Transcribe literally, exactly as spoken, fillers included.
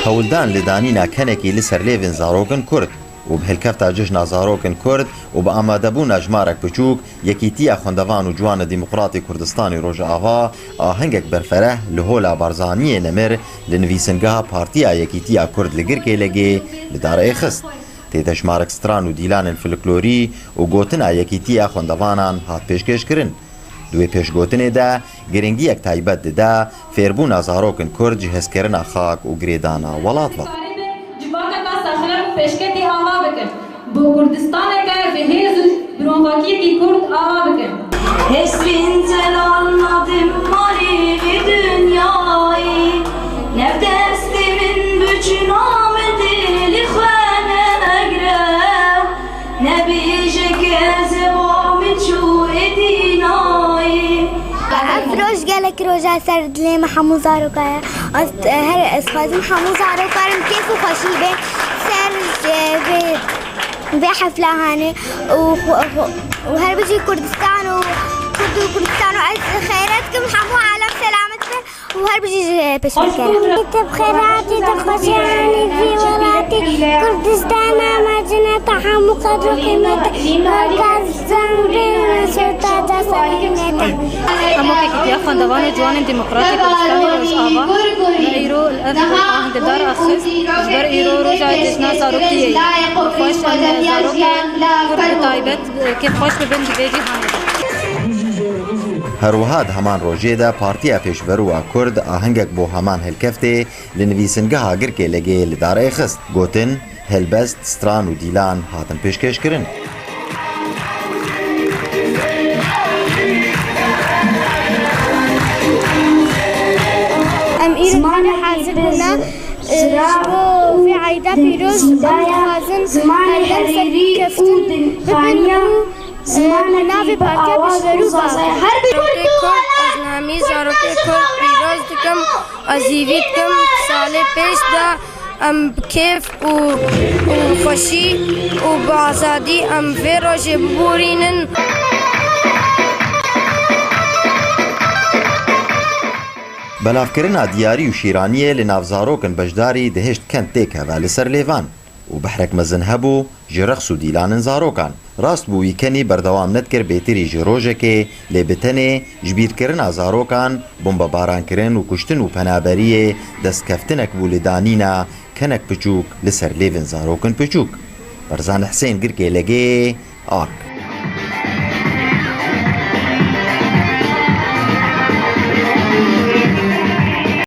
Hewldan li danîna kenekî li ser lêvên zarokin Kurd û bi hilkefta Cejna Zarokin Kurd û bi amadebûna jimarek piçûk, Yekîtiya Xwendevan û Ciwanê Demokratê Kurdistanê Rojava ahengek berfereh li Hola Barzaniyê Nemir li nivîsingeha Partiya Yekîtiya Kurd li Girkêlegê li dar êxist. Tê de jimarek stran û dîlanên folklorî û gotina Yekîtiya Xwendevanan hat pêşkêşkirin. Di wê pêşgotinê de giringiyek taybet dide fêrbûna zarokin Kurd ji hezkirina xak û girêdana welat ve. Civakeke sexlem û pêşketî ava bikin. Bo Kurdistaneke bi hêz û mirovakiyekî Kurd ava bikin. Hêsrîn zelal nadim marî li dinyayî. Nefdestê min biçûna min dê li xwe negre. Nebêje ke zeba min çû êdî nayê. Ev roj gelek roja ser dilê me hemû zaroka ye. Ez, her, ez xwazim hemû zaroka rim kêf û xweşî bê ser, e, vê, vê hefla hanê û xwe, xwe, û her bijî Kurdistan û Kurd û Kurdistan û ez xeyret kim hemû alem selamet be. û her bijî ji pêşkêşkar e. Te bi xêr hatî, te xweşiyanî vî welatî Kurdistana me, cineta hemû qedr û qîmete, merkez zembî û şirketa serînete. Hemû yekîtiya xwendevan û ciwanên demokratîk Kurdistanê Rojava, me îro li ev ahirdar axist, ji ber îro roja cejna zarokiyê ye. Xweş em zarokên Kurd bi taybet kêfxweş bibin di vê cîhanê de. Her wiha di heman rojê de Partiya Pêşverû a Kurd ahengek bo heman helkeftê li nivîsingeha Girkêlegê li dar êxist. Gotin, helbest, stran û dîlan hatin pêşkêşkirin. Em îro hazir bûne, e, ji bo vê eyda pîroz em dixwazin her dem serkeftin bibin û Zimanekî bi awaz û sazaya her bi Kurd û Kurd, ez namî zarokê Kurd pîroz dikim, ez hîvî dikim salê pêş de em bi kêf û, û xweşî û bi azadî em vê rojê biborînin. Belavkirina diyarî û şîraniyê li nav zarokin beşdarî dihişt kend têkeve li ser lêvan. û behrek mezin hebû ji reqs û dîlanên zarokan. Rast bû wî kenî berdewam nedikir bêtirî ji rojekê, lê bi tenê ji bîrkirina zarokan, bombebarankirin û kuştin û penaberiyê destkeftinek bû li danîna kenek piçûk li ser lêvên zarokin piçûk. Berzan Hisên, Girkêlegê, Ark.